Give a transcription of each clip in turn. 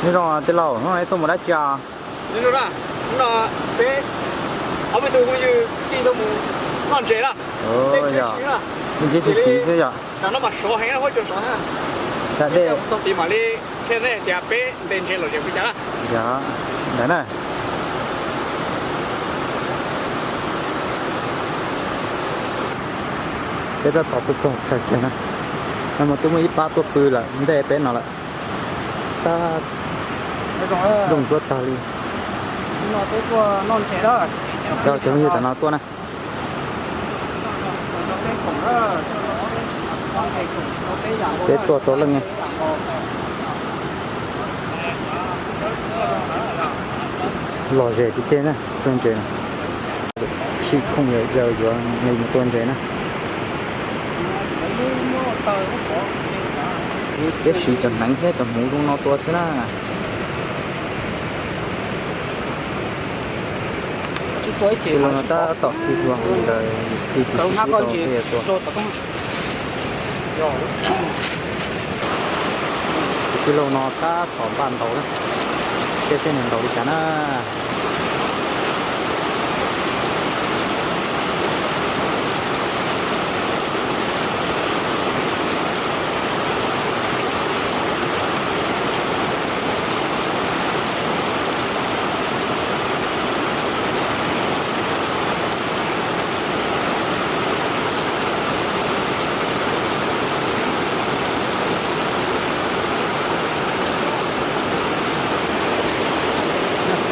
Nyob zoo tij laug, hnub no tuaj mus dab tsi os? Hnub no peb ob peb tug phooj ywg tig tuaj mus noj ntses na. Yog, ntses xis xis xwb yom. Tag dej txog tid mam li qhia nej tias peb ntes ntses lom zem li cas na. Yog, ntawd na. Peb tab tom tuaj txog chaw kiag na, no mas twb muaj ib pab tuaj pw lawm ntej peb no lawm. Tab zoo ntsuab tag li. Coj cov phooj ywg tam no tuaj na. Peb tuaj tau leej. Lom zem tiag tiag na, tuaj ntses. Sij khooj yam yau yuav mus tua ntses na. Peb siv cov hneev thiab cov hmuv zoo no tua xwb na. Tij laug no tab tom tig hluas ntawd, tig tig tig tig tua. Tus tij laug no tab tom npaj ntaus na, seb nws ntaus li cas na.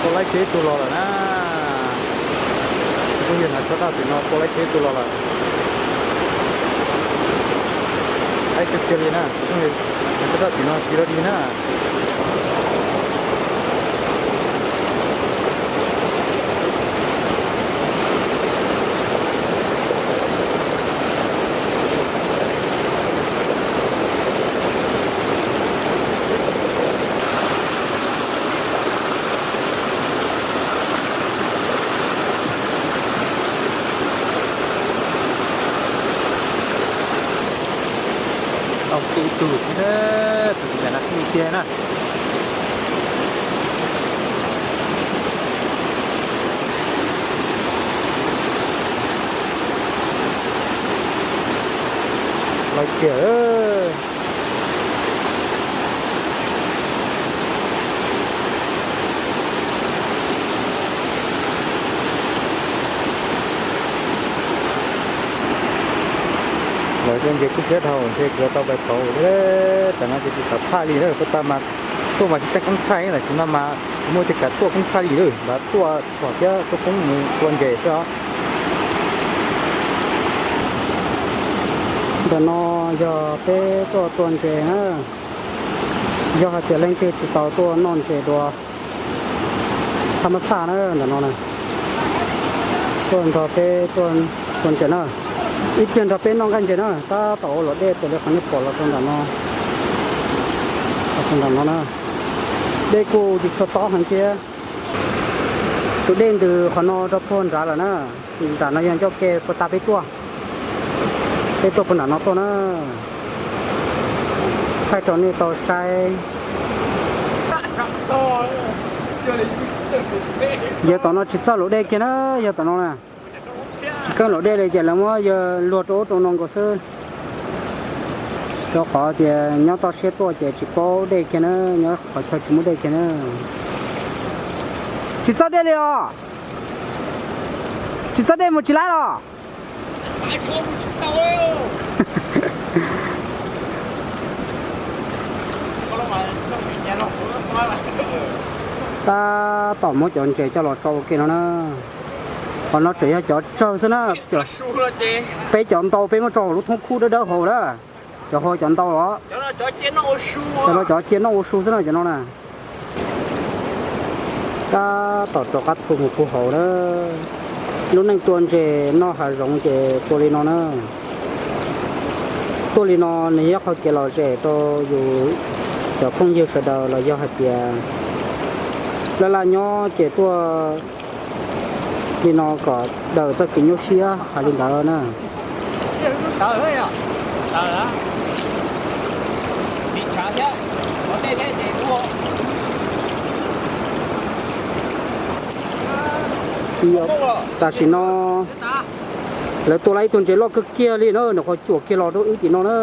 Tua laib kiag ib tug los lawm na. Phooj ywg hnav tsho daj tim no tua laib kiag ib tug los lawm. Laib tiag tiag li na, phooj ywg hnav tsho daj tim no siv los dig na. Tau kiag ib tug thiab, tus tus cas no kub tiag na. Lawv tiag. Lawv tua ntses kub thiab dhau ntshe tsis tau pais pauv. Tam no ces tsis xav thaij li na, puag ta mas tuaj mas tsis txawj koob thaij, tam sim no mas muaj tej kav tuaj koob thaij li lawm, nrad tuaj txhom thiab tuaj poob mus tua ntses xwb os. Ntawm no yog peb tuaj tua ntses na, yog hais tias leej twg tsis tau tuaj noj ntses dua thaj mab xaj na ntawm no na, tuaj nrog peb tua ntses na, ib pliag nrog peb noj nqaij ntses na, tab tom ua luam dej raws li qhov nej pom los rau nram no, los rau nram no na. Dej kuj tsis tshua tob heev thiab. Tus dej ntws qhov no rau puag nrad lawm na, nram no yog ncauj ke puag ta peb tuaj, peb tuaj puag nram no tuaj na. Thaij rau nej tau saib. Yog tom no tsis txawj luam dej kiag na, yog tom no na. Tsis keeb luam dej li ces lawv muab yawg luag rau ub rau no nkaus xwb. Rau qhov tias nyob toj siab tuaj ces tsis paub dej kiag na, nyob qhov chaw tsis muaj dej kiag na. Tsis txawj dej li os. Tsis txawj dej mus tsis laib los. Tab tom muab cov ntses coj los tso ua ke no na. Qhov no tseem yog cov tsawg xwb na. Peb cov ntau peb muab tso hauv lub thoob khub dawb dawb hauv na. Cov hauv cov ntau los. Cov no cov cia noj ua su xwb na cov no na. Tab tom rov qab thu mus puag hauv na. Lub neej tua ntses noj hav zoov ces tua li no na. Tuaj li no nws yog qhov kev lom zem rau yus cov phooj ywg sawv daws los yog hais tias laj laj nyob ces tuaj Li no kom daws txoj kev nyuaj siab hais li ntawd na. Tam sim no lawv tua lawm ib tug ntses loj kawg kiag li na, nws qhov cuam kiag los rau wb tim no na.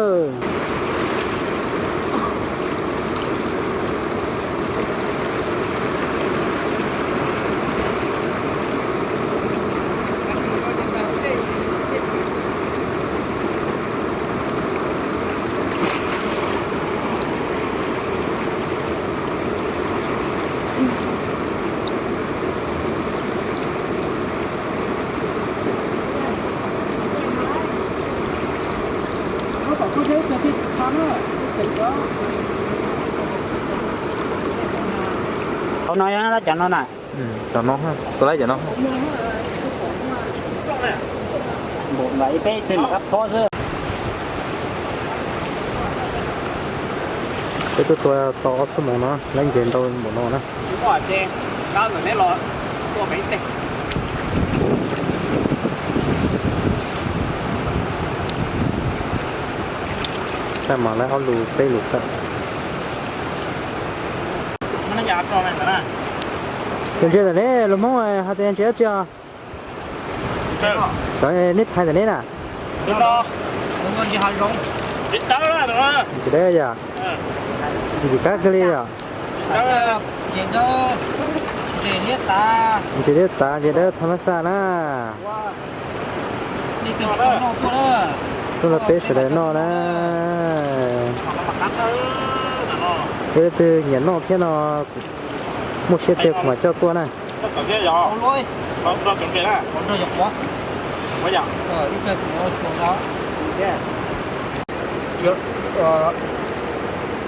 Qhov no yog cov no na. Cov no, tua lawm cov no. Peb tuaj tua tau ob xuab moos no lawv nce ntau npaum no na. Tab mas lawv ob lus peb lus tawm. Yog ntses ntawm neb los Hmoob hais tias ntses dab tsi os? Cov neb phais ntawm neb na. Ntses dawb yom. Ntsim kab kawg li yom. Ntses liab tav, ntses dawb tham mas xaj na. Tuaj los peb sawv daws noj na. Yog leej twg nyiam noj thiab no, muaj siab tiag kuv mam coj tuaj na.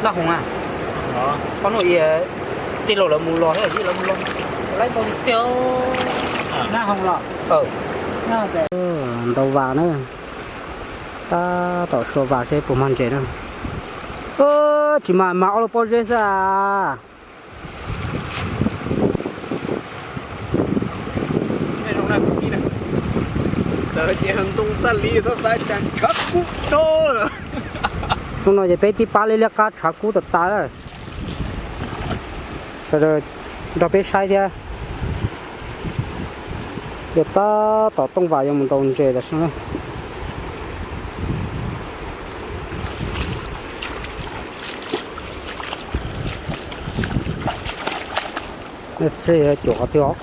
Laj Hoos a, qhov no tij laug lawv mus los thiab, lawv mus los, lawv mus tiag. Laj Hoos los, Ntau Vas na, tab tom sua vas seb puas mag ntses na. Tsis mag, mag ob lub pob zeb xwb a. Hnub no ces peb tib pab liab liab qab tshav kub tas tas lawm. Sawv daws nrog peb saib thiab. Ces tab tom Tooj Vas yuav mus ntaus ntses tam sim no. Cuam qhov twg os?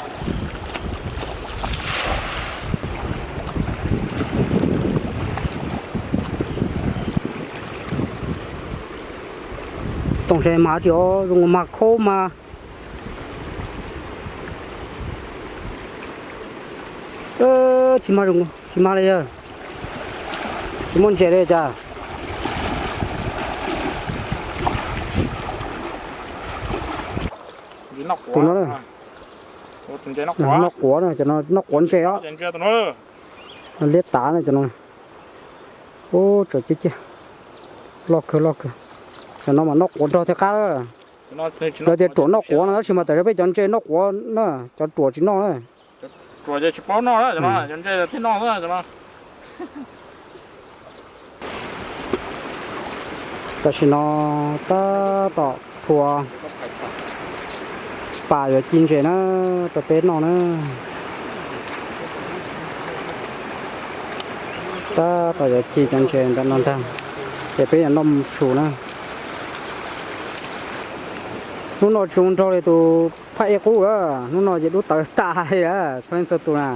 Tooj se mas tsis zoo nkaus mas khaub mas. Tsis mag, tsis mag li yog tsis muaj ntses li cas. Tus no, noj quav na, cov no noj quav ntses os. Liab tav na cov no. Ub, tsaws ciaj ciaj. Loj kawg loj kawg. Cov no mas noj quav nrog thiab qab lawm. Lawv tias ruam noj quav no tab sis mas tam sim no peb cov ntses noj quav na, cov ruam tsis noj na. Tam sim no tab tom phua pas yuav ci ntses na, rau peb noj na. Tab tom yuav ci cov ntses ntawm no ntag, ces peb yuav noj su na. Hnub no tsis zoo nraug li tus phaj ej qub lawm, hnub no ces dub tawv tas li lawm txhua leej txhua tus na.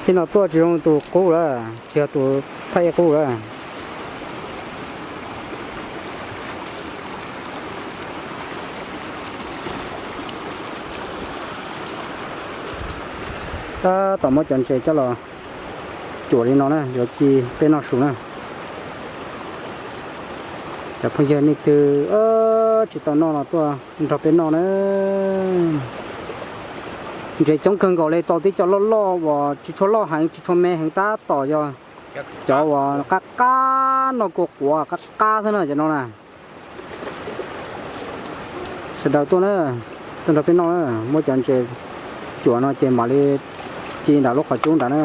Txij no tuaj tsis zoo tus qub lawm, tsis yog tus phaj ej qub lawm. Tab tom muab cov ntses coj los cuam li no na, yuav ci peb noj su na. Cov phooj ywg nej twg tsis tau noj los tuaj nrog peb noj na. Ntses coob kawg nkaus li, tau tib co loj loj uas tsis tshua loj heev tsis tshua me heev, tab tom yog cov uas qab qab noj kua quav qab qab xwb na cov no na. Sawv daws tuaj na, tuaj nrog peb noj na, muab cov ntses cuam no ces mam li ci nram lub qhov cub nrad na.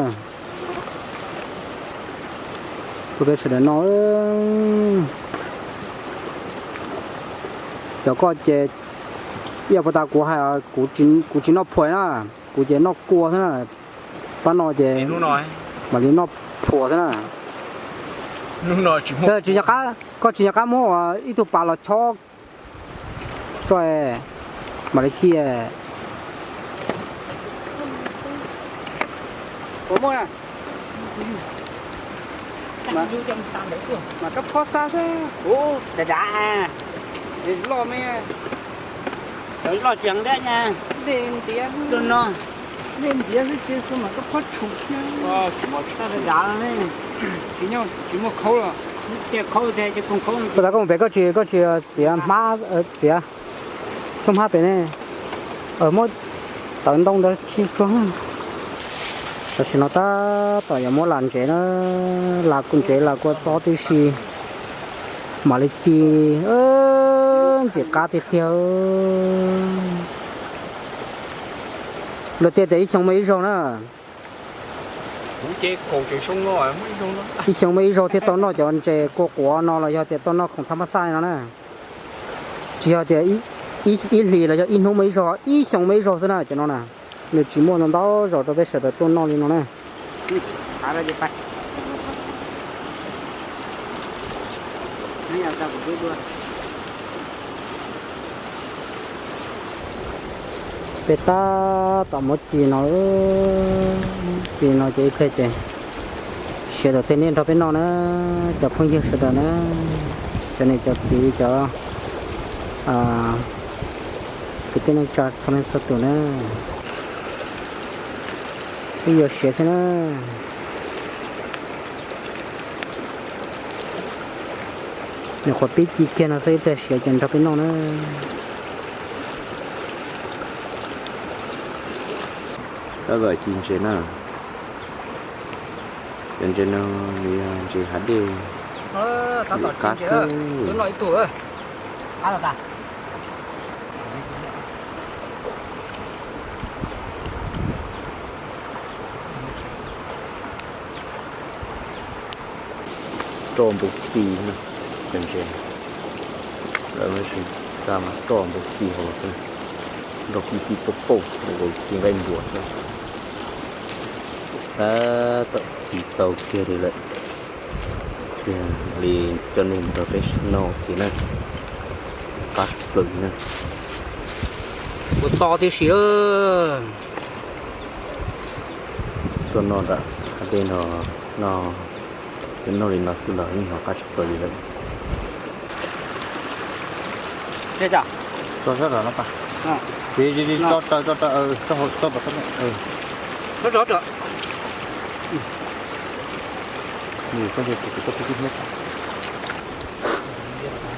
Tuaj peb sawv daws noj. Cov koj ces, ib yam puas tas kuv hais, kuv tsis noj phuam na, kuv ces noj kua xwb na. Pab no ces mam li noj phuam xwb na. Tsis, koj tsis nco qab muab ib tug pas los chob tso, mam li ci. Mas kab phob xab xwb, dav dav, loj me, loj tsees thiab na. Dej ntiav, dej ntiav xwb ces xu mas kab phob tshum thiab. Dav dav ne, tsis muaj khaub los, khaub, koj mus pem koj tsis, koj tsis txiav hmab, txiav xub hmab pem ne. Muab tawv ntoo ntawd khi tsuag. Tam sim no tab tom yuav muab las ntsev na, las ntsev las kua txob tib si, mam li ci. Ntxim qab tiag tiag. Luag tias tias ib xyoo muaj ib zaug na. Ib xyoo muaj ib zaug thiaj tau noj cov ntses kua quav no los yog tias tau noj khoom thab mab xaj no na. Tsis yog tias ib hlis los yog ib hnub muaj ib zaug, ib xyoo muaj ib zaug xwb na cov no na. Nws tsis muaj ntau ntau zaus rau peb sawv daws tuaj noj li no na. Peb tab tom muab ci no, ci no ces ib pliag ces sawv daws thiaj li nrog peb noj na, cov phooj ywg sawv daws na, cov niam cov txiv, cov kwv tij neej tsa txhua leej txhua tus na. Peb yuav siav thiab na. Nyuam qhuav pib ci kiag no xwb, ib pliag siav ces nrog peb noj na. Tab tom ci ntses na. Cov ntses no nws yog ntses hav dej. Qab kawg. Roj npau xi na, cov ntses lawv tab mas roj npau xi hauv los xwb, nrog pib pib pauj pauj, ci nqaij nruas xwb. Tab tom ci tau kiag li lawm, mam li coj nej nrog peb noj ua ke na. Qab plaws li na. Ua txo tib si. Tuaj noj nram hav dej no, noj, tsuas noj li no xwb los yeej hnov qab tshaj plaws li lawm. Tso sab nram no, tso raws, tso raws, tso hauv, tso tom.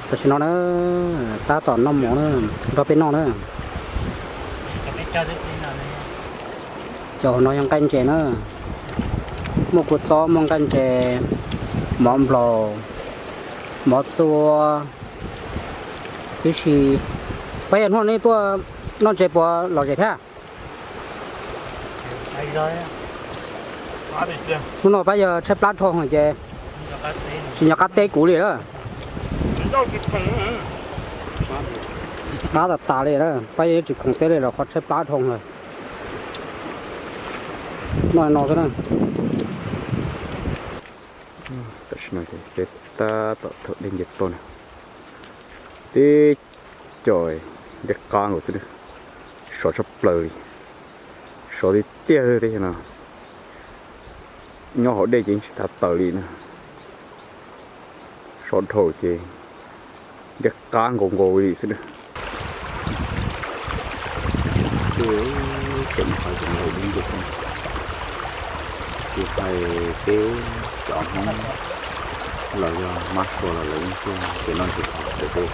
Tam sim no na, tab tom noj mov na, nrog peb noj na. Cov hauv no yog nqaij ntses na, muaj kua txob, muaj nqaij ntses, mov nplaum, mov txua, tib si. Pab yog hnub no nej tuaj noj ntses puas lom zem thiab? Hnub no pab yog tshaib plab dhau ces tsis nco qab teb kuv li lawm. Qab tas tas li lawm, pab yog tsis khoom teb li los qhov tshaib plab dhau lawm. Noj no xwb na. Tam sim no ces peb tab tom thaum dej nce toj na, teb co dej qab nkaus xwb, sov tshaj plaws li, sov tiag tiag li. Teb chaws no nyob hauv dej ces yeej tsis xav tawm li na, sov dhau ces dej qab nkaus nkaus li xwb na. Tej tseem hais tias nqaij dib nce xwb, tsis hais peb cov Hmoob los yog Mab Suav los lawv yeej tuaj ces noj ntses qhov pem teb.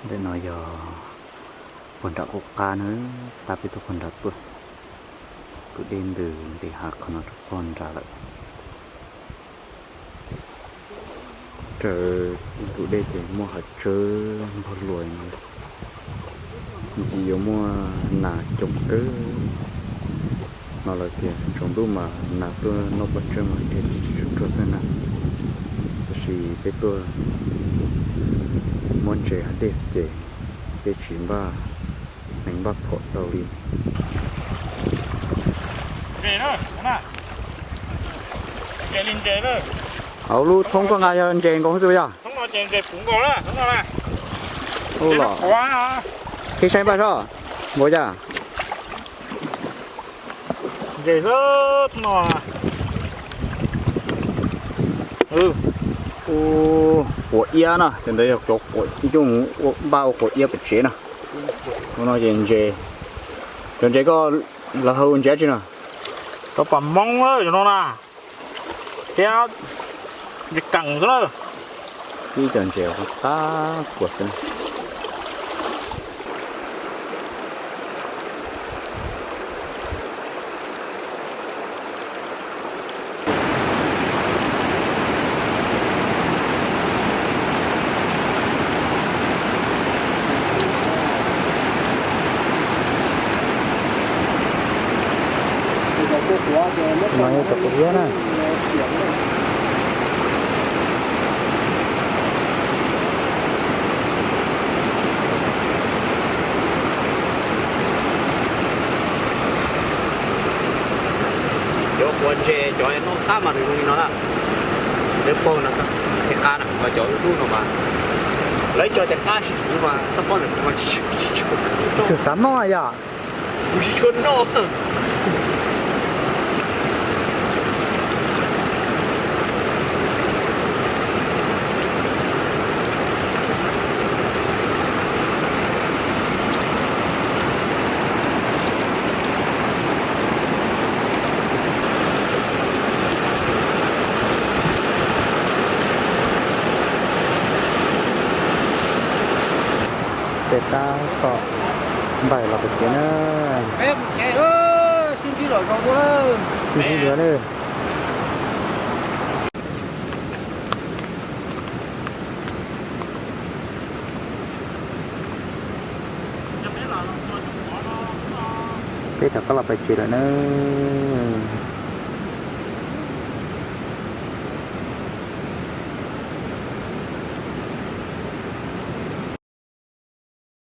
Ntawm no yog puag nram qub qab na, tab peb tuaj puag nrad tuaj, tus dej ntws nqis hav qhov no rau puag nrad lawm. Raws tus dej ces muaj hav tsawb npog luas no, ntxim yuav muaj nas coob kawg no lawm tiag. Tsaus ntuj mas nas tuaj noj paj tsawb mas dhia tsis tsuag tsuag xwb na. Tab sis peb tuaj muab ntses hav dej xwb ces peb tsis npaj hneev npaj phom tau li. Hauv lub thoob koj nqa yog ntses nkaus xwb yog? Ub los, qhib saib npaj soj, npaum cas? Ua iab no, cov ntawd yog cov quav, ib cov npaj ua quav iab pem tsev no. Ua no ces ntses, cov ntses koj lawv hau ntses dab tsi no? Cov pas moob cov no na, thiab ntses keem xwb na. Ib co ntses qab qab kua xwb. No yog cov quav iab na. Cov quav ntses cov noj qab mas nws zoo li no na. Lawv paug no xwb, thiaj qab na, ho cov dub dub no mas lawv cog tias qab tsis tshua mas xab pob ntawm kuv mas tsis tshua, tsis tshua xav noj yom. Kuv tsis tshua noj. Peb tab tom npaim los pem kev na. Sib ntsib dua na. Peb rov qab los pem tsev lawm na.